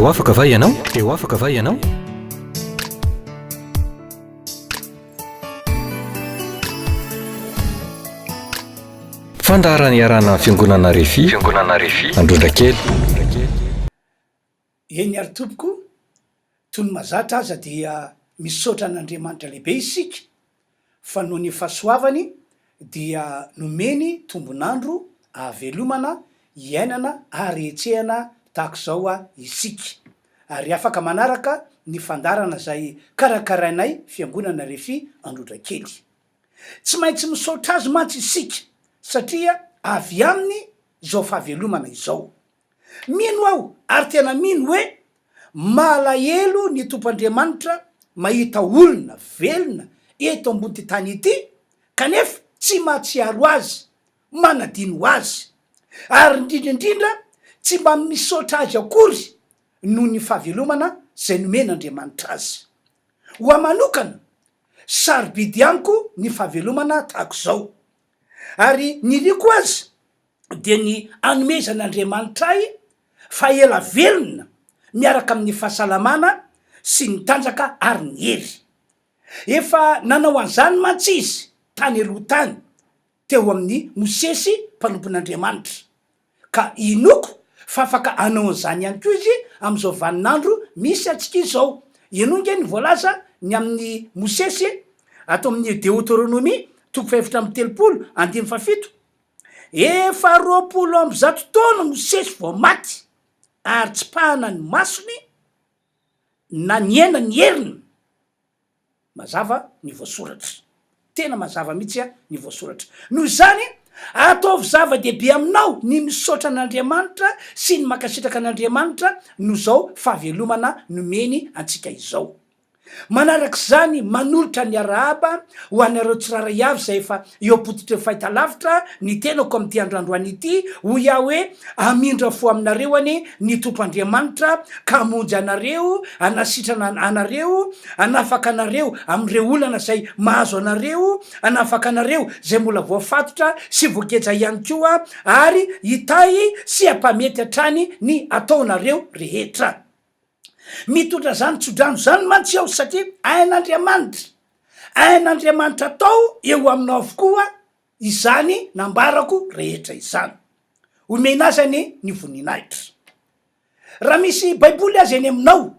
Te ho afaka va ianao? Te ho afaka va ianao? Fandaharana iarahana amin'ny Fiangonana Refi, Fiangonana Refi, Androndrakely. Eny ary tompoko, toy ny mazatra aza dia misaotra an'Andriamanitra lehibe isika fa noho ny fahasoavany dia nomeny tombon'andro ahavelomana, hiainana ary hetsehana tahaka izao isika. Ary afaka manaraka ny fandaharana izay karakarainay Fiangonana Refi Androdrakely. Tsy maintsy misaotra Azy mantsy isika satria avy Aminy izao fahavelomana izao. Mino aho ary tena mino hoe malahelo ny Tompo Andriamanitra mahita olona velona eto ambonity tany ity kanefa tsy mahatsiaro Azy, manadino Azy, ary indrindra indrindra tsy mba misaotra Azy akory noho ny fahavelomana izay nomen'Andriamanitra azy. Ho ahy manokana, sarobidy amiko ny fahavelomana tahaka izao. Ary niriko aza dia ny anomezan'Andriamanitra ahy fa ela velona miaraka amin'ny fahasalamana sy ny tanjaka ary ny hery. Efa nanao an'izany mantsy izy tany aloha tany teo amin'i Mosesy mpanompon'Andriamanitra. Ka inoako fa afaka hanao an'izany ihany koa izy amin'izao vaninandro misy antsika izao. Henoy ange ny voalaza ny amin'i Mosesy ato amin'ny Deoteronomia toko fahefatra amby 30 andininy fahafito, Efa 120 taona Mosesy vao maty, ary tsipahana ny masony na nihena ny heriny. Mazava ny voasoratra. Tena mazava mihitsy ny voasoratra. Noho izany, ataovy zava-dehibe aminao ny misaotra an'Andriamanitra sy ny mankasitraka an'Andriamanitra noho izao fahavelomana nomeny antsika izao. Manaraka izany, manolotra ny arahaba ho anareo tsirairay avy izay efa eo am-pototry ny fahitalavitra ny tenako amin'ity andro androany ity, hoy aho hoe, Hamindra fo aminareo anie ny Tompo Andriamanitra ka hamonjy anareo, hanasitrana anareo, hanafaka anareo amin'ireo olana izay mahazo anareo, hanafaka anareo izay mbola voafatotra sy voageja ihany koa, ary hitahy sy hampamety hatrany ny ataonareo rehetra. Mitondra izany tsodrano izany mantsy aho satria hain'Andriamanitra, hain'Andriamanitra atao eo aminao avokoa izany nambarako rehetra izany. Omena azy anie ny voninahitra. Raha misy Baiboly aza eny aminao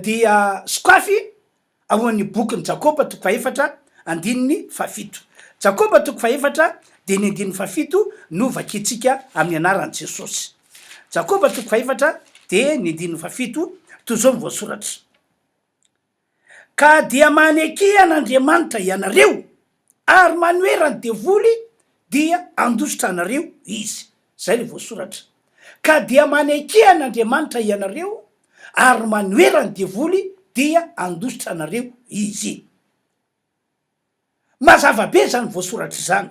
dia sokafy ao amin'ny bokin'i Jakoba toko fahefatra andininy fahafito. Jakoba toko fahefatra dia ny andininy fahafito no vakintsika amin'ny anaran'i Jesosy. Jakoba toko fahefatra dia ny andininy fahafito toy izao no voasoratra, Ka dia maneke an'Andriamanitra ianareo, ary manohera ny devoly dia handositra anareo izy. Izay ilay voasoratra. Ka dia maneke an'Andriamanitra ianareo, ary manohera ny devoly dia handositra anareo izy. Mazava be izany voasoratra izany.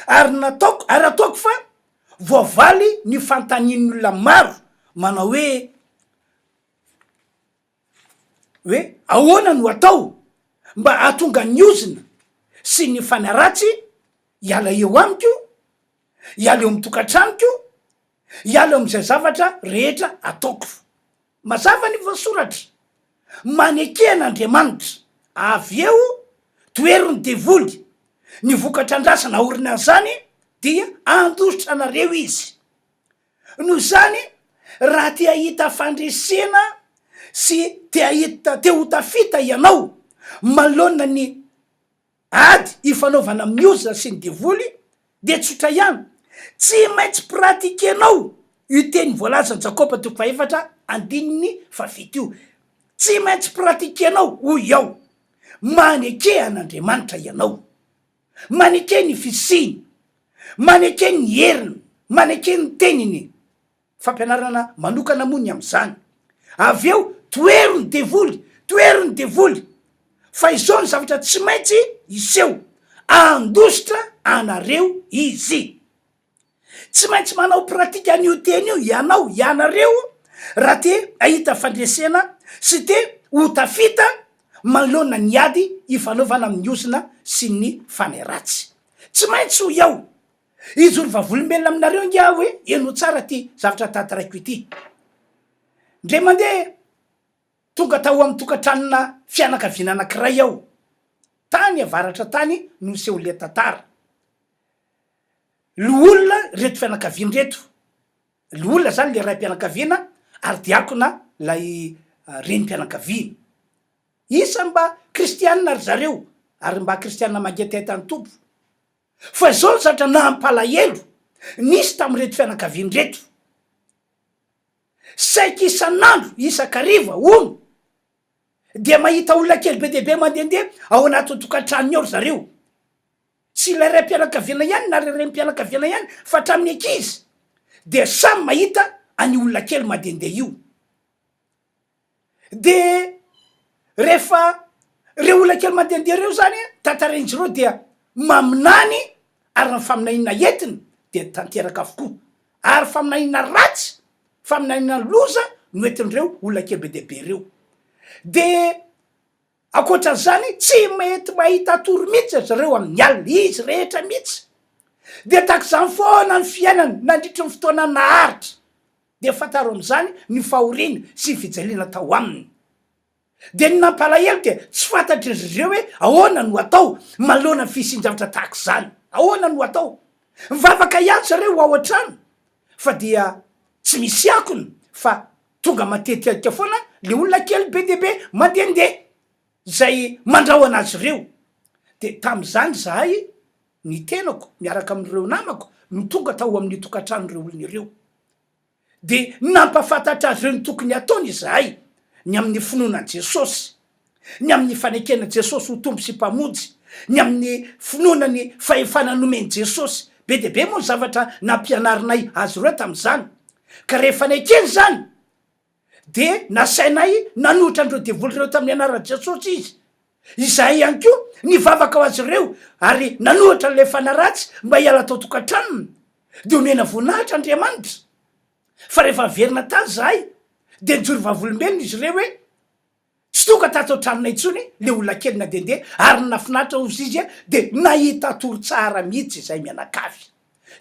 Ary nataoko, ary ataoko fa voavaly ny fanontanian'ny olona maro manao hoe, hoe ahoana no atao mba hahatonga ny ozona sy ny fanahy ratsy hiala eo amiko, hiala eo amin'ny tokantranoko, hiala eo amin'izay zavatra rehetra ataoko. Mazava ny voasoratra, maneke an'Andriamanitra, avy eo tohero ny devoly, ny vokatra andrasana aorinan'izany dia handositra anareo izy. Noho izany, raha te hahita fandresena sy te hahita, te ho tafita ianao manoloana ny ady ifanaovana amin'ny ozona sy ny devoly, dia tsotra ihany, tsy maintsy pratiquer-nao io teny voalazan'i Jakoba toko fahefatra andininy fahafito io. Tsy maintsy pratiquer-nao, hoy aho. Maneke an'Andriamanitra ianao. Maneke ny fisiany, maneke ny heriny, maneke ny teniny. Fampianarana manokana moa ny amin'izany. Avy eo, tohero ny devoly, tohero ny devoly, fa izao ny zavatra tsy maintsy hiseho, handositra anareo izy. Tsy maintsy manao pratique an'io teny io ianao, ianareo, raha te hahita fandresena sy te ho tafita manoloana ny ady ifanaovana amin'ny ozona sy ny fanahy ratsy. Tsy maintsy hoy aho, hijoro vavolombelona aminareo ange aho hoe henoy tsara ity zavatra tantaraiko ity. Indray mandeha, tonga tao amin'ny tokantranona fianakaviana anankiray aho. Tany avaratra tany no niseho ilay tantara. Loholona ireto fianakaviana ireto. Loholona izany ilay raim-pianakaviana ary diakona ilay renim-pianakaviana. Isan'ny mba kristianina ry zareo ary mba kristianina mangetaheta ny Tompo. Fa izao ny zavatra nampalahelo nisy tamin'ireto fianakaviana ireto. Saika isan'andro, isan-kariva, hono, dia mahita olona kely be dia be mandehandeha ao anatin'ny tokantranony ao ry zareo. Tsy ilay raim-pianakaviana ihany na ilay renim-pianakaviana ihany fa hatramin'ny ankizy dia samy mahita an'io olona kely mandehandeha io. De rehefa reo olona kely mandehandeha reo zany tantarain'izy ireo dia maminany ary ny faminaniana entiny dia tanteraka avokoa ary faminaniana ratsy, faminaniana loza no entin'ireo olona kely be dia be reo. De ankoatran'izany tsy mety mahita tory mihitsy ry zareo amin'ny alina, izy rehetra mihitsy. Dia tahak'izany foana ny fiainany nandritry ny fotoana naharitra. Dia fantaro amin'izany ny fahoriana sy ny fijaliana tao aminy. Dia ny nampalahelo dia tsy fantatr'izy ireo hoe ahoana no atao manoloana ny fisian-javatra tahaka izany. Ahoana no atao? Mivavaka ihany zareo ao an-trano fa dia tsy misy akony fa tonga matetitetika foana le olona kely be dia be mandehandeha izay mandrahona azy ireo. Dia tamin'izany izahay, ny tenako miaraka amin'ireo namako no tonga tao amin'io tokantranon'ireo olona ireo. Dia nampahafantatra azy ireo ny tokony hataony izahay, ny amin'ny finoana an'i Jesosy, ny amin'ny fanekena an'i Jesosy ho Tompo sy Mpamonjy, ny amin'ny finoana ny fahefana nomen'i Jesosy. Be dia be moa ny zavatra nampianarinay azy ireo tamin'izany. Ka rehefa nekeny izany, Dia nasainay nanohitra an'ireo devoly ireo tamin'ny anaran'i Jesosy izy. Izahay ihany koa nivavaka ho azy ireo ary nanohitra an'ilay fanahy ratsy mba hiala tao tokantranony. Dia omena voninahitra Andriamanitra. Fa rehefa niverina tany izahay, dia nijoro vavolombelona izy ireo hoe, Tsy tonga tato an-tranonay intsony le olona kely nandehandeha ary ny nahafinaritra hozy izy dia nahita tory tsara mihitsy izahay mianakavy.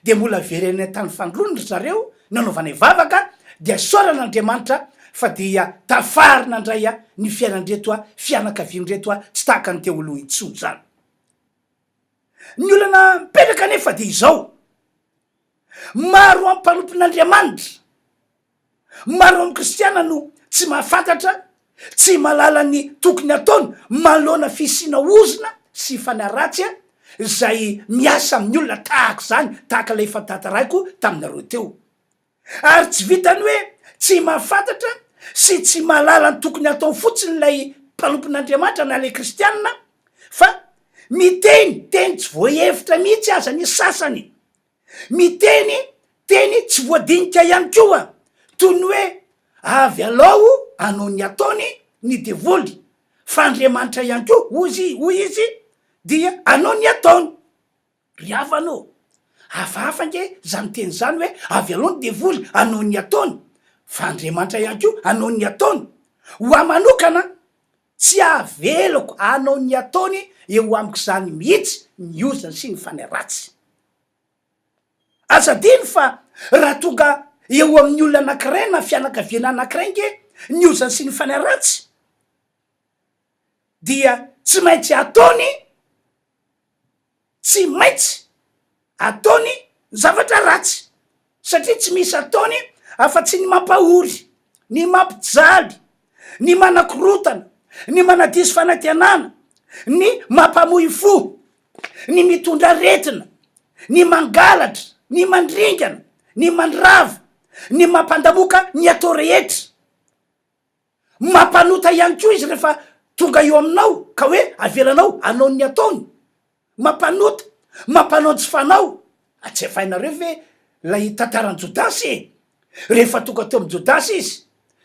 Dia mbola verenay tany Fandroana ry zareo nanaovanay vavaka dia isaorana Andriamanitra fa dia tafarina indray ny fiainan-dreto fianakavian-dreto tsy tahaka ny teo aloha intsony izany. Ny olana mipetraka anefa dia izao, maro amin'ny mpanompon'Andriamanitra, Maro amin'ny kristiana no tsy mahafantatra, tsy mahalala ny tokony hataony manoloana fisiana ozona sy fanahy ratsy izay miasa amin'ny olona tahaka izany, tahaka ilay efa tantaraiko taminareo teo. Ary tsy vitan'ny hoe tsy mahafantatra sy tsy mahalala ny tokony hataony fotsiny ilay mpanompon'Andriamanitra na ilay kristiana fa miteny teny tsy voahevitra mihitsy aza ny sasany. Miteny teny tsy voadinika ihany koa, toy ny hoe avy alao hanao ny ataony ny devoly, fa Andriamanitra ihany koa, hozy, hoy izy, dia hanao ny ataony. Ry havana ô, hafahafa ange izany teny izany hoe avy alao ny devoly hanao ny ataony, fa Andriamanitra ihany koa hanao ny ataony. Ho ahy manokana, tsy avelako hanao ny ataony eo amiko izany mihitsy ny ozona sy ny fanahy ratsy. Aza adino fa raha tonga eo amin'ny olona anankiray na fianakaviana anankiray nge ny ozany sy ny fanahy ratsy dia tsy maintsy ataony, tsy maintsy ataony ny zavatra ratsy satria tsy misy ataony afa-tsy ny mampahory, ny mampijaly, ny manakorotana, ny manadiso fanantenana, ny mampamoy fo. ny mitondra aretina, ny mangalatra, ny mandringana, ny mandrava, ny mampandamoka ny atao rehetra. Mampanota ihany koa izy rehefa tonga eo aminao ka hoe avelanao hanao ny ataony. Mampanota, mampanao ny tsy fanao. Tsy efa hainareo ve ilay tantaran'i Jodasy e? Rehefa tonga teo amin'i Jodasy izy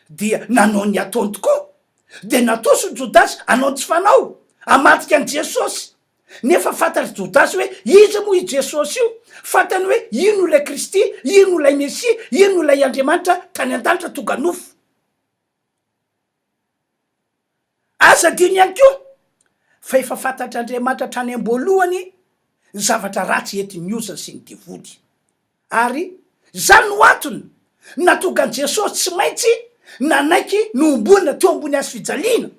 dia nanao ny ataony tokoa. Dia natosiny Jodasy hanao ny tsy fanao, hamadika an'i Jesosy. Nefa fantatr'i Jodasy hoe iza moa io Jesosy io. Fantany hoe io no ilay Kristy, io no ilay Mesia, io no ilay Andriamanitra tany an-danitra tonga nofo. Aza adino ihany koa fa efa fantatr'Andriamanitra hatrany am-boalohany ny zavatra ratsy entin'ny ozona sy ny devoly. Ary izany no antony nahatonga an'i Jesosy tsy maintsy Nanaiky nohomboana teo ambony hazo fijaliana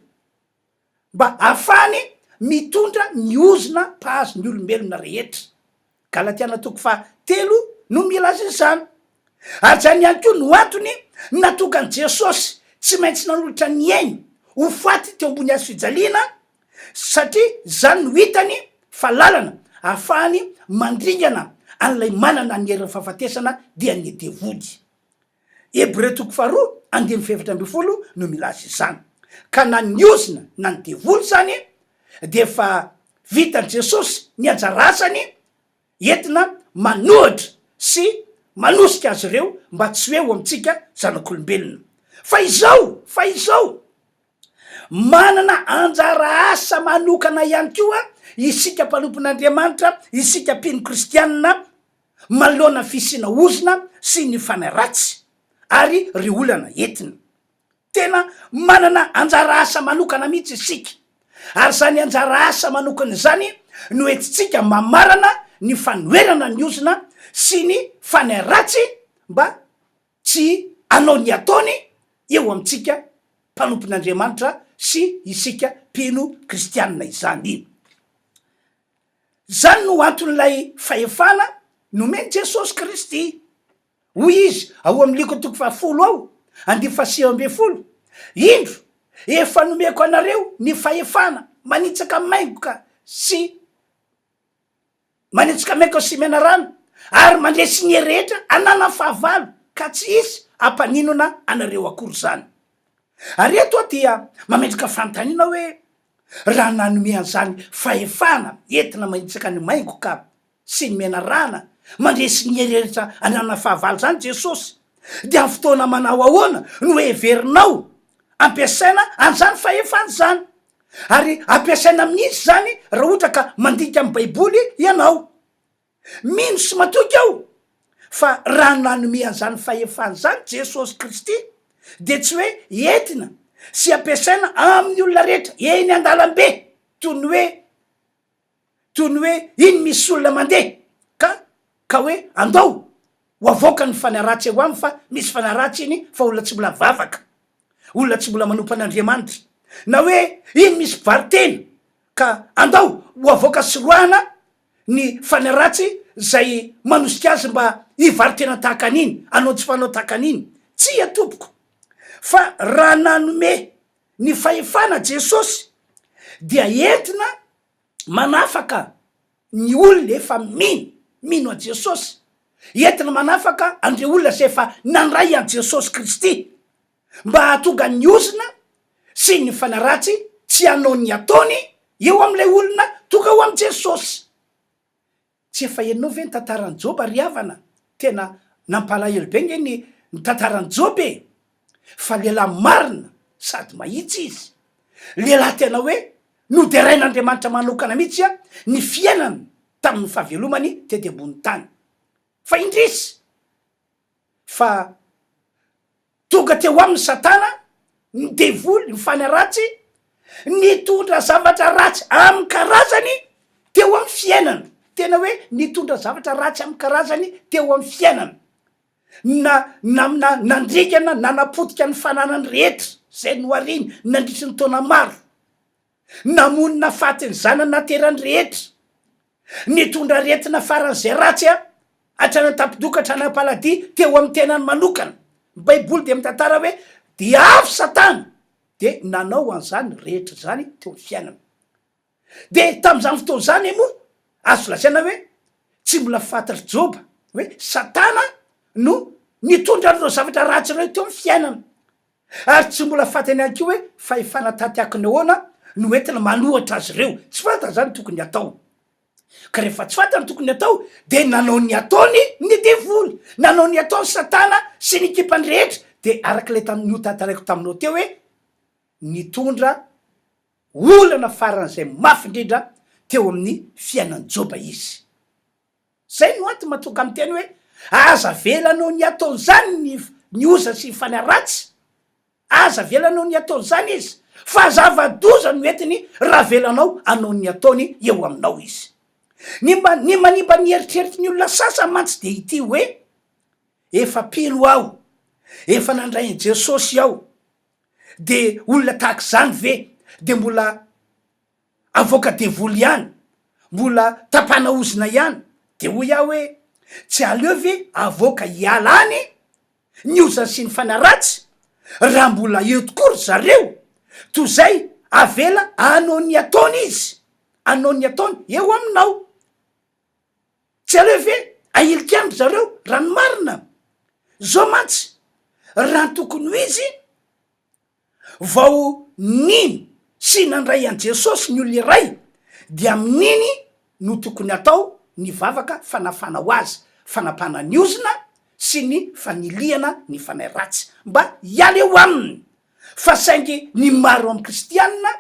mba hahafahany mitondra ny ozona mpahazo ny olombelona rehetra. Galatiana toko faha telo no milaza izany. Ary izany ihany koa no antony nahatonga an'i Jesosy tsy maintsy nanolotra ny ainy ho faty teo ambony hazo fijaliana, satria izany no hitany fa lalana ahafahany mandringana an'ilay manana ny herin'ny fahafatesana dia ny devoly. Hebreo toko faharoa andininy fahefatra ambin'ny folo no milaza izany. Ka na ny ozona na ny devoly izany dia efa vitan'i Jesosy ny anjara asany entina manohitra sy manosika azy ireo mba tsy ho eo amintsika zanak'olombelona. Fa izao, fa izao, manana anjara asa manokana ihany koa isika mpanompon'Andriamanitra, isika mpino kristianina, manoloana fisiana ozona sy ny fanahy ratsy ary ireo olana entiny. Tena manana anjara asa manokana mihitsy isika, ary izany anjara asa manokana izany no entintsika mamarana ny fanoherana ny ozona sy ny fanahy ratsy mba tsy hanao ny ataony eo amintsika mpanompon'Andriamanitra sy isika mpino kristianina izany. Izany no anton'ilay fahefana nomen'i Jesosy Kristy. Hoy izy ao amin'ny Lioka toko fahafolo ao, andininy fahasivy ambin'ny folo, Indro, efa nomeko anareo ny fahefana manitsaka maingoka sy manitsaka maingoka sy menarana ary mandresy ny hery rehetra ananan'ny fahavalo, ka tsy hisy hampaninona anareo akory izany. Ary eto aho dia mametraka fanontaniana hoe, Raha nanome an'izany fahefana entina manitsaka ny maingoka sy ny menarana, mandresy ny heritreritra ananana fahavalo izany Jesosy, dia amin'ny fotoana manao ahoana no heverinao ampiasaina an'izany fahefana izany? Ary ampiasaina amin'iza izany raha ohatra ka mandinika ny Baiboly ianao? Mino sy matoky aho fa raha nanome an'izany fahefana izany Jesosy Kristy dia tsy hoe entina sy ampiasaina amin'ny olona rehetra eny an-dalambe toy ny hoe toy ny hoe iny misy olona mandeha ka ka hoe andao ho avoaka ny fanahy ratsy eo aminy fa misy fanahy ratsy iny fa olona tsy mbola mivavaka, olona tsy mbola manompo an'Andriamanitra, na hoe iny misy mpivaro-tena ka andao ho avoaka sy roahana ny fanahy ratsy izay manosika azy mba hivaro-tena tahaka an'iny, hanao tsy fanao tahaka an'iny. Tsia tompoko, fa raha nanome ny fahefana Jesosy dia entina manafaka ny olona efa mino, mino an'i Jesosy, entina manafaka an'ireo olona izay efa nandray an'i Jesosy Kristy, mba hahatonga ny ozona sy ny fanahy ratsy tsy hanao ny ataony eo amin'ilay olona tonga ao amin'i Jesosy. Tsy efa henonao ve ny tantaran'i Joba ry havana? Tena nampalahelo be nge ny ny tantaran'i Joba e! Fa lehilahy marina sady mahitsy izy. Lehilahy tena hoe noderain'Andriamanitra manokana mihitsy ny fiainany tamin'ny fahavelomany tety ambony tany. Fa indrisy! Fa tonga teo aminy Satana, ny devoly, ny fanahy ratsy, nitondra zavatra ratsy amin'ny karazany teo amin'ny fiainana. Tena hoe nitondra zavatra ratsy amin'ny karazany teo amin'ny fiainana. Na, na, na, nandringana, nanapotika ny fananany rehetra izay nohariny nandritry ny taona maro. Namono nafaty ny zanany naterany rehetra. Nitondra aretina faran'izay ratsy hatrany an-tampon-doha ka hatrany am-paladia teo amin'ny tenany manokana. Ny Baiboly dia mitantara hoe dia avy Satana dia nanao an'izany rehetra izany teo amin'ny fiainana. Dia tamin'izany fotoana izany moa azo lazaina hoe tsy mbola fantatr'i Joba hoe Satana no nitondra an'ireo zavatra ratsy ireo teo amin'ny fiainana. Ary tsy mbola fantany ihany koa hoe fahefana tatiakiny ahoana no entina manohatra azy ireo. Tsy fantany izany ny tokony hatao. Ka rehefa tsy fantany ny tokony hatao dia nanao ny ataony ny devoly, nanao ny ataony satana sy ny ekipany rehetra, dia araka ilay notantaraiko taminao teo hoe nitondra olana faran'izay mafy indrindra teo amin'ny fiainan'i Joba izy. Zay no antony mahatonga miteny hoe aza avela hanao ny ataon'izany ny ny oza sy ny fanahy ratsy, aza avela hanao ny ataon'izany izy, fa zava-doza no entiny raha avelanao hanao ny ataony eo aminao izy. Ny mba ny manimba ny eritreritry ny olona sasany mantsy dia ity hoe efa mpino aho. Efa nandray an'i Jesosy aho, de olona tahaka izany ve de mbola avoaka devoly ihany, mbola tapana ozona ihany? De hoy aho hoe, tsy aleo ve avoaka hiala any ny ozona sy ny fanahy ratsy raha mbola eo tokoa ry zareo, toy izay avela hanao ny ataony izy, hanao ny ataony eo aminao. Tsy aleo ve ahilika any ry zareo raha ny marina? Zao mantsy, raha ny tokony ho izy, vao nino sy nandray an'i Jesosy ny olona iray dia amin'iny no tokony atao ny vavaka fanafana ho azy, fanapahana ny ozona sy ny fanilihana ny fanahy ratsy mba hiala eo aminy, fa saingy ny maro amin'ny kristianina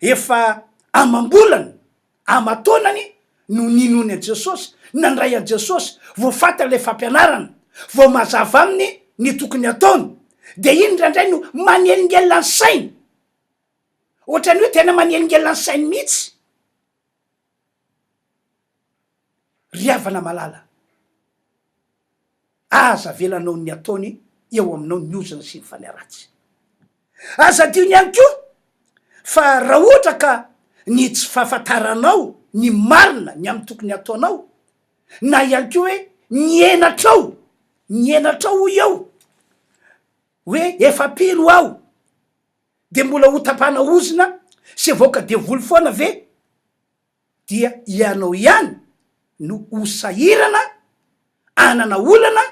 Efa amam-bolany, aman-taonany no ninoany an'i Jesosy, nandray an'i Jesosy, vao fantany ilay fampianarana, vao mazava aminy ny tokony hataony, dia iny indraindray no manelingelina ny sainy, ohatran'ny hoe tena manelingelina ny sainy mihitsy. Ry havana malala, aza avelanao ny ataony eo aminao ny ozona sy ny fanahy ratsy. Aza adino ihany koa fa raha ohatra ka ny tsy fahafantaranao ny marina ny amin'ny tokony hataonao, na ihany koa hoe ny henatrao, ny henatrao hoy aho, hoe efa mpino aho, dia mbola ho tapahana ozona sy avoaka devoly foana ve? Dia ianao ihany no ho sahirana hanana olana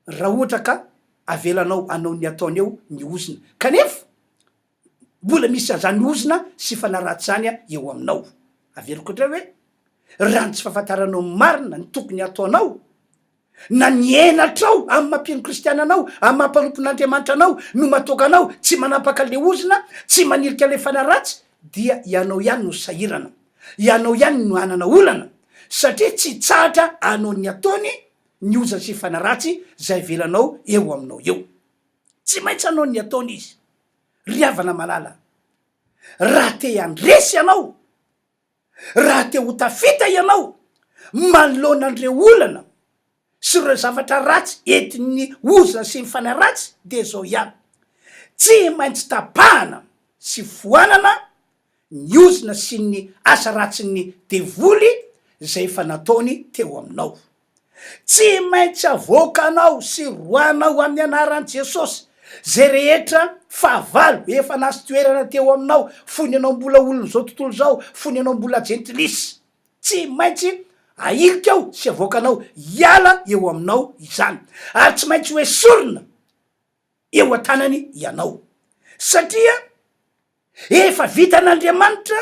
raha ohatra ka avelanao hanao ny ataony eo ny ozona kanefa mbola misy an'izany ozona sy fanahy ratsy izany eo aminao. Averiko indray hoe raha ny tsy fahafantaranao ny marina ny tokony hataonao na ny henatrao amin'ny maha mpino kristiana anao, amin'ny maha mpanompon'Andriamanitra anao no matoka anao, tsy manapaka le ozona, tsy manilika le fanahy ratsy, dia ianao ihany no sahirana, ianao ihany no hanana olana, satria tsy hitsahatra hanao ny ataony ny ozona sy fanahy ratsy izay avelanao eo aminao eo. Tsy maintsy hanao ny ataony izy. Ry havana malala, raha te handresy ianao, Raha te ho tafita ianao manoloana an'ireo olana sy ireo zavatra ratsy entin'ny ozona sy ny fanahy ratsy dia izao ihany, tsy maintsy tapahana sy foanana ny ozona sy ny asa ratsin'ny devoly izay efa nataony teo aminao. Tsy maintsy avoakanao sy roahanao amin'ny anaran'i Jesosy izay rehetra fahavalo efa nahazo toerana teo aminao fony ianao mbola olon'izao tontolo izao, fony ianao mbola jentilisa. Tsy maintsy ahilikao sy avoakanao hiala eo aminao izany, ary tsy maintsy hoesorina eo an-tanany ianao, satria Efa vitan'Andriamanitra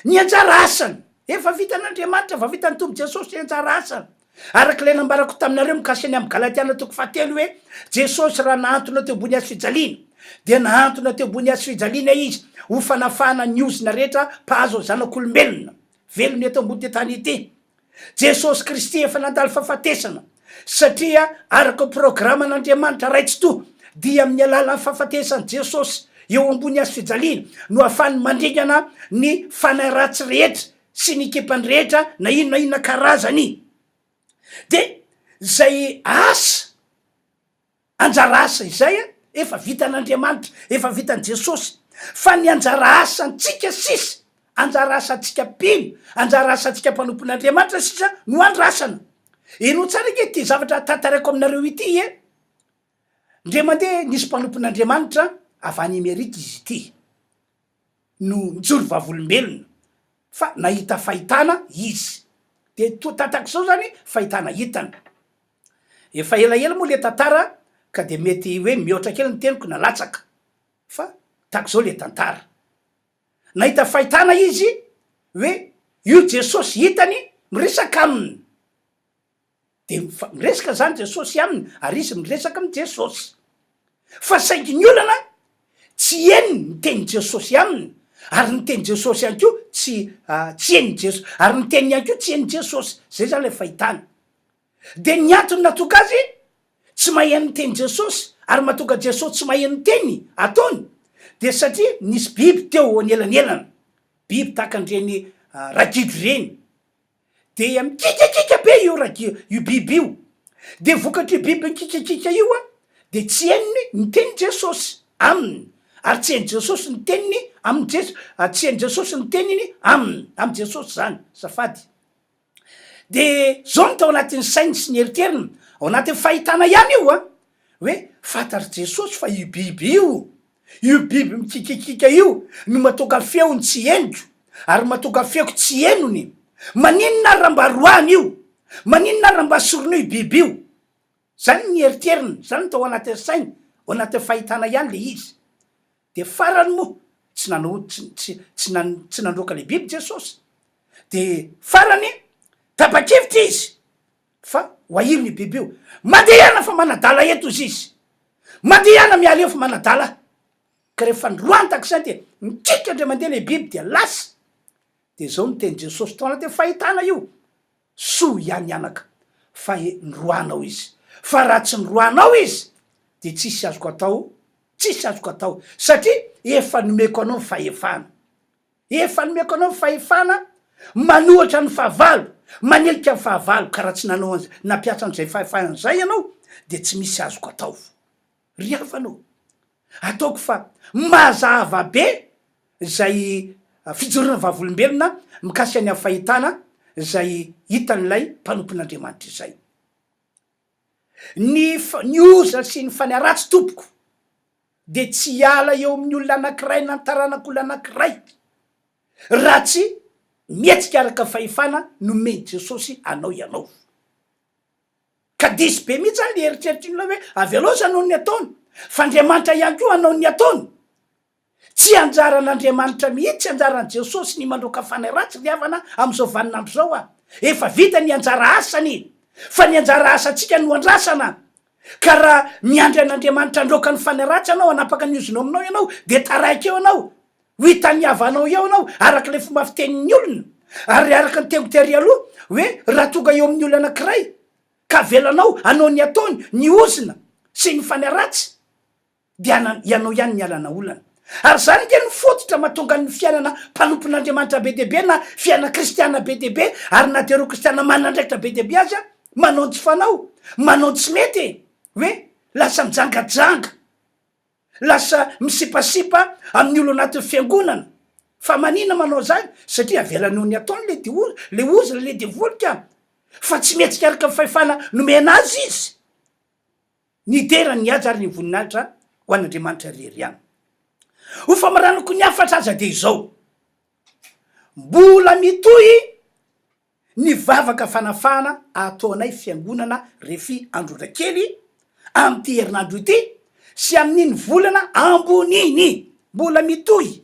ny anjara asany. Efa vitan'Andriamanitra, efa vitan'ny Tompo Jesosy ny anjara asany. Araka ilay nambarako taminareo mikasika ny amin'ny Galatiana toko fahatelo hoe, Jesosy raha nahantona teo ambony hazo fijaliana, dia nahantona teo ambony hazo fijaliana Izy ho fanafahana ny ozona rehetra mpahazo ny zanak'olombelona velona eto ambony tany ity. Jesosy Kristy efa nandalo fahafatesana, satria araka ny programan'Andriamanitra Ray Tsitoha, dia amin'ny alalan'ny fahafatesan'i Jesosy eo ambony hazo fijaliana no ahafahany mandringana ny fanahy ratsy rehetra sy ny ekipany rehetra na inona na inona karazany. Dia izay asa Anjara asa izay efa vitan'Andriamanitra, efa vitan'i Jesosy, fa ny anjara asantsika sisa, anjara asantsika mpino, anjara asantsika mpanompon'Andriamanitra sisa no andrasana. Henoy tsara ange ity zavatra tantaraiko aminareo ity e! Ndre mandeha nisy mpanompon'Andriamanitra avy any Amerika izy ity no nijoro vavolombelona fa nahita fahitana izy. De toa tatak'izao zany fahitana hitany. Efa elaela moa le tantara ka de mety hoe mihoatra kely ny teniko na latsaka fa tahaka izao le tantara. Nahita fahitana izy hoe io Jesosy hitany miresaka aminy. De miresaka zany Jesosy aminy ary izy miresaka amin'i Jesosy. Fa saingy ny olana tsy henony ny tenin'i Jesosy aminy ary ny tenin'i Jesosy ihany koa tsy tsy henon'i Jesosy ary ny teniny ihany koa tsy henon'i Jesosy. Zay zany le fahitana. Dia ny antony nahatonga azy tsy maheno ny tenin'i Jesosy ary mahatonga Jesosy tsy maheno ny teny ataony dia satria nisy biby teo anelanelana, biby tahaka an'ireny ragidro ireny, dia mikikiakika be io ragi- io biby io. Dia vokatr'io biby mikikiakika io an, dia tsy henony ny tenin'i Jesosy aminy, ary tsy hen'i Jesosy ny teniny amin'i Jes, tsy hen'i Jesosy ny teniny aminy, amin'i Jesosy izany, azafady. Dia zao no tao anatin'ny sainy sy ny eritreriny, ao anatin'ny fahitana ihany io an, hoe fantatr'i Jesosy fa io biby io, io biby mikikiakika io no mahatonga feony tsy henoko, ary mahatonga feoko tsy henony, maninona ary raha mba roahiny io? Maninona ary raha mba asorina io biby io? Zany ny eritreriny, zany no tao anatin'ny sainy, ao anatin'ny fahitana ihany le izy. De farany moa, tsy nanao, tsy, tsy, tsy nan, tsy nandroaka le biby Jesosy. De farany, tapa-kevitra izy fa ho ahiriny io biby io. Mandehana fa manadala eto ozy izy. Mandehana miala eo fa manadala. Ka rehefa noroahiny tak'izany dia mikiky indray mandeha le biby dia lasa. De zao no tenin'i Jesosy tao anatin'ny fahitana io, Soa ihany anaka fa noroahanao izy, fa raha tsy noroahanao izy dia tsisy azoko atao, tsisy azoko atao, satria efa nomeko anao ny fahefana, efa nomeko anao ny fahefana manohatra ny fahavalo, manilika ny fahavalo, ka raha tsy nanao an'izay, nampiasa an'izay fahefana izay ianao dia tsy misy azoko atao. Ry havana ô, ataoko fa mazava be izay fijoroana vavolombelona mikasika ny fahitana izay hitan'ilay mpanompon'Andriamanitra izay. Ny ny oza sy ny fanahy ratsy tompoko dia tsy hiala eo amin'ny olona anankiray na ny taranak'olona anankiray raha tsy mihetsika araka ny fahefana nomen'i Jesosy anao ianao. Ka diso be mihitsy zany le eritreritr'iny olona hoe avelao izy hanao ny ataony, fa Andriamanitra ihany koa hanao ny ataony. Tsy anjaran'Andriamanitra mihitsy, tsy anjaran'i Jesosy ny mandroaka fanahy ratsy ry havana amin'izao vaninandro izao a! Efa vita ny anjara asany, fa ny anjara asantsika no andrasana. Ka raha miandry an'Andriamanitra handroaka ny fanahy ratsy ianao, hanapaka ny ozona aminao ianao, dia taraiky eo ianao, ho hitan'ny havanao eo ianao, araka ilay fomba fitenin'ny olona. Ary araka ny teniko tery aloha, hoe raha tonga eo amin'ny olona anankiray, ka avelanao hanao ny ataony, ny ozona sy ny fanahy ratsy, dia ana, ianao ihany ny alana olana. Ary izany ange no fototra mahatonga ny fiainana mpanompon'Andriamanitra be dia be na fiainana kristiana be dia be, ary na dia ireo kristiana manana andraikitra be dia be aza, manao ny tsy fanao, manao ny tsy mety e! Hoe lasa mijangajanga, lasa misipasipa amin'ny olona anatin'ny fiangonana. Fa manina manao izany? Satria avelany eo ny ataony le dio, le ozona, le devoly ka! Fa tsy mihetsika araka ny fahefana nomena azy izy. Ny dera, ny haja ary ny voninahitra ho an'Andriamanitra irery ihany. Ho famaranako ny hafatra aza dia izao, mbola mitohy ny vavaka fanafahana ataonay Fiangonana Refi Androndrakely amin'ity herinandro ity sy amin'iny volana ambony iny. Mbola mitohy.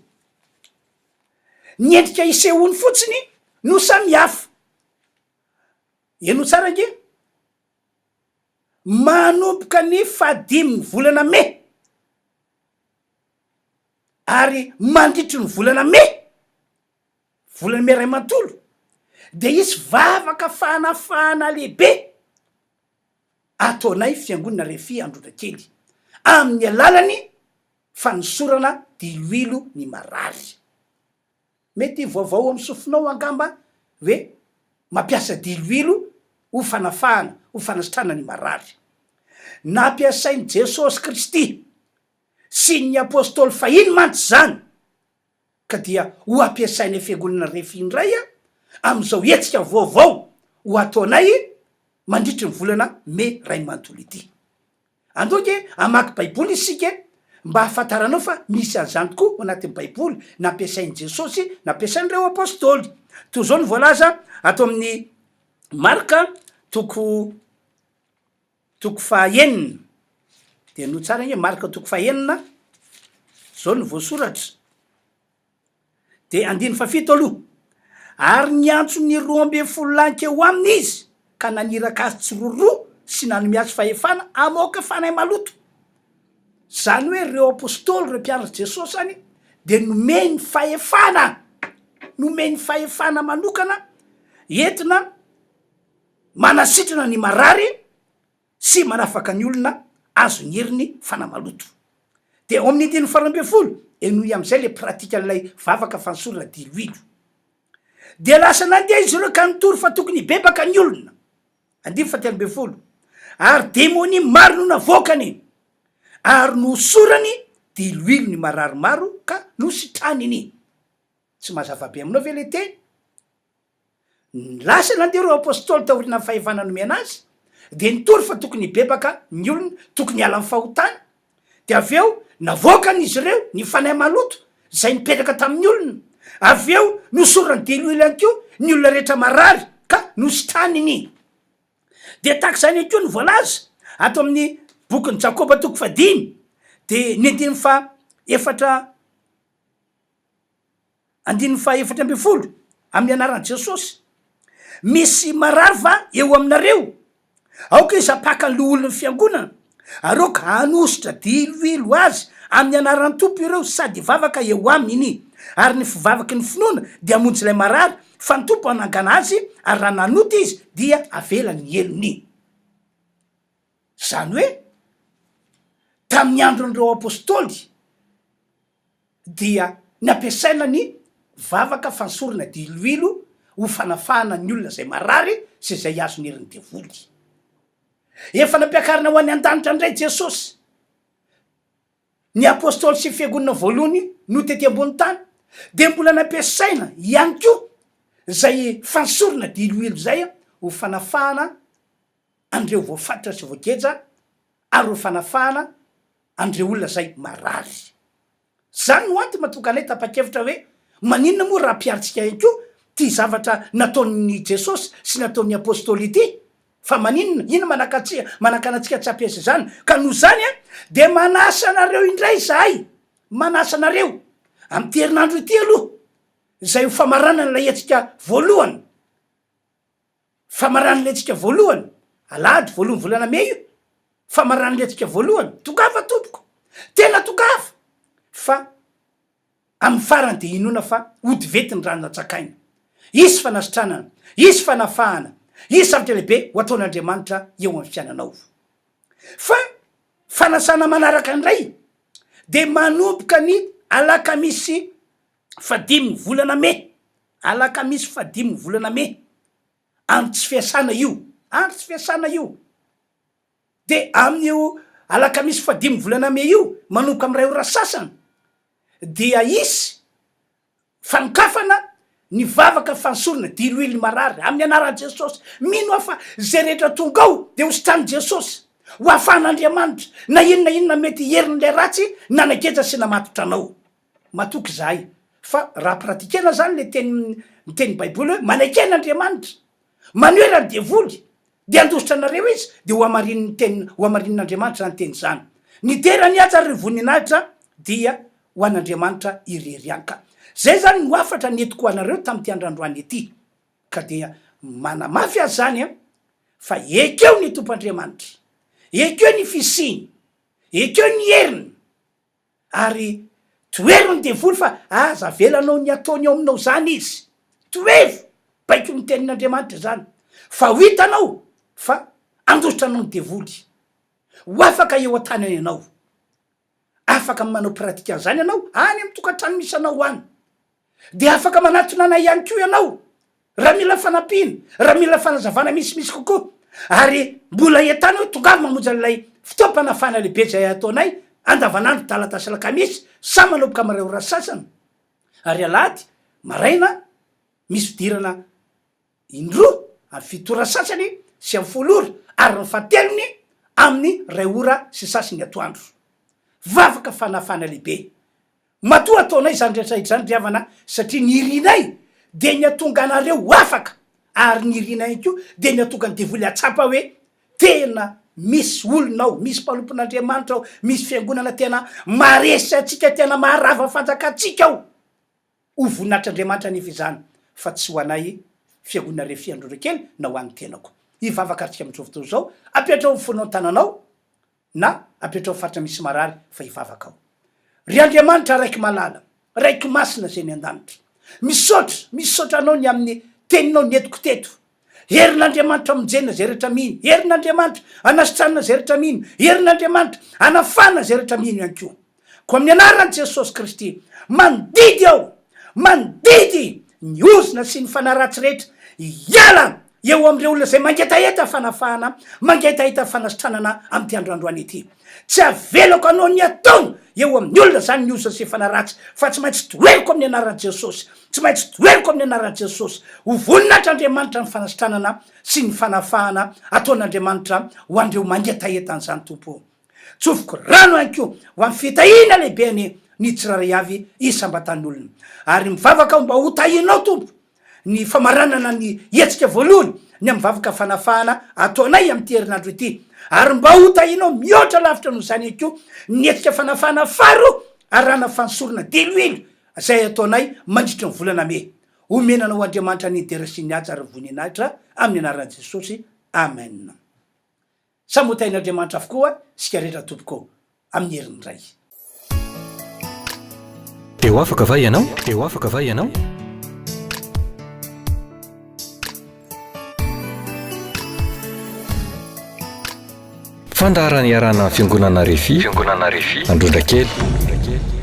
Ny endrika isehoany fotsiny no samihafa. Henoy tsara ange. Manomboka ny fahadimin'ny volana mey ary mandritry ny volana mey, volana mey iray manontolo, dia hisy vavaka fanafahana lehibe ataonay Fiangonana Refi Androndrakely amin'ny alalan'ny fanosorana diloilo ny marary. Mety vaovao amin'ny sofinao angamba hoe mampiasa diloilo ho fanafahana, ho fanasitrana ny marary. Nampiasain'i Jesosy Kristy sy ny apostoly fahiny mantsy izany, ka dia ho ampiasainay Fiangonana Refi indray amin'izao hetsika vaovao ho ataonay mandritry ny volana Mey iray manontolo ity. Andao ange hamaky Baiboly isika mba hahafantaranao fa misy an'izany tokoa ao anatin'ny Baiboly, nampiasain'i Jesosy, nampiasain'ireo Apostoly. Toy izao no voalaza ato amin'ny Marka toko toko fahaenina. Dia henoy tsara ange, Marka toko fahaenina, izao no voasoratra. Dia andininy fahafito aloha. Ary niantso ny 12 lahy hankeo aminy izy, ka naniraka azy tsiroaroa sy nanome azy fahefana hamoaka fanahy maloto. Izany hoe ireo apostoly, ireo mpianatr'i Jesosy izany dia nomeny fahefana, nomeny fahefana manokana entina manasitrana ny marary sy manafaka ny olona azon'ny herin'ny fanahy maloto. Dia ao amin'ny andininy faharoa 12, henoy amin'izay ilay pratikan'ilay vavaka fanosorana diloilo. Dia lasa nandeha izy ireo ka nitory fa tokony hibebaka ny olona. Andininy fahatelo 13. Ary demonia maro no navoakany, ary nohosorany diloilo ny marary maro ka nositraniny. Tsy mazava be aminao ve ilay teny? Lasa nandeha ireo apostoly taorian'ny fahefana nomena azy, dia nitory fa tokony hibebaka ny olona, tokony hiala amin'ny fahotana. Dia avy eo navoakan'izy ireo ny fanahy maloto izay nipetraka tamin'ny olona. Avy eo nosorany diloilo ihany koa ny olona rehetra marary ka nositraniny. Dia tahaka izany ihany koa ny voalaza ato amin'ny bokin'i Jakoba toko fahadimy, dia ny andininy faha efatra Andininy faha 14, Amin'ny anaran'i Jesosy. Misy marary va eo aminareo? Aoka izy hampaka ny loholon'ny fiangonana, ary aoka hanosotra diloilo azy amin'ny anaran'ny Tompo ireo sady hivavaka eo aminy. Ary ny fivavaky ny finoana dia hamonjy ilay marary, fa ny Tompo hanangana azy, ary raha nanota izy, dia havela ny helony. Izany hoe, tamin'ny andron'ireo apostoly, dia nampiasaina ny vavaka fansorana diloilo ho fanafahana ny olona izay marary sy izay azon'ny herin'ny devoly. Efa nampiakarina ho any an-danitra indray Jesosy. Ny apostoly sy fiangonana voalohany no tety ambony tany dia mbola nampiasaina ihany koa izay fansorana diloilo izay ho fanafahana an'ireo voafatotra sy voageja ary ho fanafahana an'ireo olona izay marary. Izany no antony mahatonga anay tapa-kevitra hoe maninona moa raha ampiharintsika ihany koa ity zavatra nataon'i Jesosy sy nataon'ny Apostoly ity? Fa maninona? Inona manakatsika manakana antsika tsy hampiasa izany? Ka noho izany dia manasa anareo indray izahay, manasa anareo amin'ity herinandro ity aloha, izay ho famaranana ilay hetsika voalohany. Famaran'ny hetsika voalohany, alahady voalohan'ny volana mey io, famaran'ny hetsika voalohany, tongava tompoko, tena tongava, fa amin'ny farany dia inoana fa hody vety ny rano natsakaina, hisy fanasitranana, hisy fanafahana, hisy zavatra lehibe ho ataon'Andriamanitra eo amin'ny fiainanao. Fa fanasana manaraka indray dia manomboka ny alakamisy fahadimin'ny volana mey, Alakamisy fahadimy ny volana mey, andro tsy fiasana io, andro tsy fiasana io. De amin'io alakamisy fahadimy ny volana mey io, manomboka amin'ny iray ora sasany, dia hisy fanokafana ny vavaka fanosorana diloilo ny marary amin'ny anaran'i Jesosy. Mino aho fa izay rehetra tonga ao dia ho sitranin'i Jesosy, ho afahan'Andriamanitra, na inona inona mety herin'ilay ratsy nanageja sy namatotra anao. Matoky izahay fa raha pratikena zany le teny ny tenin'ny baiboly hoe manekena Andriamanitra, manohera ny devoly dia handositra anareo izy dia ho hamarinin'ny teny ho hamarinin'Andriamanitra izany teny izany. Ny dera ny haja ary ny voninahitra dia ho an'Andriamanitra irery ihany. Ka zay zany no hafatra nentiko ho anareo tamin'ity andrandroany ity. Ka dia manamafy aho zany an fa ekeo ny Tompo Andriamanitra, ekeo ny fisiany, ekeo ny heriny, Ary tohero ny devoly fa aza avelanao ny ataony ao aminao zany izy. Tohero! Baikon'ny tenin'Andriamanitra izany. Fa ho hitanao fa handositra anao ny devoly. Ho afaka eo an-tanany ianao. Afaka manao pratique an'izany ianao any amin'ny tokantrano misy anao any. Dia afaka manatona anay ihany koa ianao raha mila fanampiana, raha mila fanazavana misimisy kokoa. Ary mbola entana hoe tongava mamonjy an'ilay fotoam-panafahana lehibe izay ataonay andavanandro talata sy alakamisy, samy manomboka amin'ny iray ora sasany. Ary alahady maraina misy fidirana indroa amin'ny fito ora sasany sy amin'ny folo ora ary ny fahatelony amin'ny iray ora sy sasany atoandro. Vavaka fanafahana lehibe. Matoa ataonay izany rehetra izany ry havana satria ny irinay dia ny hatonga anareo ho afaka ary ny irinay ihany koa dia ny hatonga ny devoly hahatsapa hoe tena misy olona ao, misy mpanompon'Andriamanitra ao, misy fiangonana tena maharesy antsika, tena maharava fanjakantsika ao. Ho voninahitr'Andriamanitra anefa izany fa tsy ho anay fiangonana Refi Androndrakely na ho an'ny tenako. Hivavaka ary tsika amin'izao fotoana izao, apetraho ny fonao ny tananao na apetraho faritra misy marary fa hivavaka aho. Ry Andriamanitra Raiko malala, Raiko masina izay any an-danitra, misaotra, misaotra Anao ny amin'ny Teninao nentiko teto. Herin'Andriamanitra hamonjena izay rehetra mino, herin'Andriamanitra hanasitranana izay rehetra mino, herin'Andriamanitra hanafahana izay rehetra mino ihany koa. Koa amin'ny anaran'i Jesosy Kristy, mandidy aho, mandidy ny ozona sy ny fanahy ratsy rehetra hiala. Eo amin'ireo olona izay mangetaheta fanafahana, mangetaheta fanasitranana amin'ity andro androany ity. Tsy avelako hanao ny ataony eo amin'ny olona izany ny ozona sy fanahy ratsy, fa tsy maintsy toheriko amin'ny anaran'i Jesosy. Tsy maintsy toheriko amin'ny anaran'i Jesosy. Ho voninahitr'Andriamanitra ny fanasitranana sy ny fanafahana ataon'Andriamanitra ho an'ireo mangetaheta an'izany, Tompo ô. Tsofiko rano ihany koa ho amin'ny fitahiana lehibe anie ny tsirairay avy isam-batan'olona. Ary mivavaka aho mba ho tahianao, Tompo, ny famaranana ny hetsika voalohany ny amin'ny vavaka fanafahana ataonay amin'ity herinandro ity, ary mba ho tahianao mihoatra lavitra noho izany ihany koa ny hetsika fanafahana faharoa arahana fanosorana diloilo izay ataonay mandritra ny volana mey. Omena anao Andriamanitra ny dera sy ny haja ary ny voninahitra amin'ny anaran'i Jesosy. Amen. Samy ho tahin'Andriamanitra avokoa isika rehetra tompoko amin'ny herin'ny Ray. Te ho afaka va ianao? Te ho afaka va ianao? Fandaharana iarahana amin'ny Fiangonana Refi, Fiangonana Refi, Androndrakely.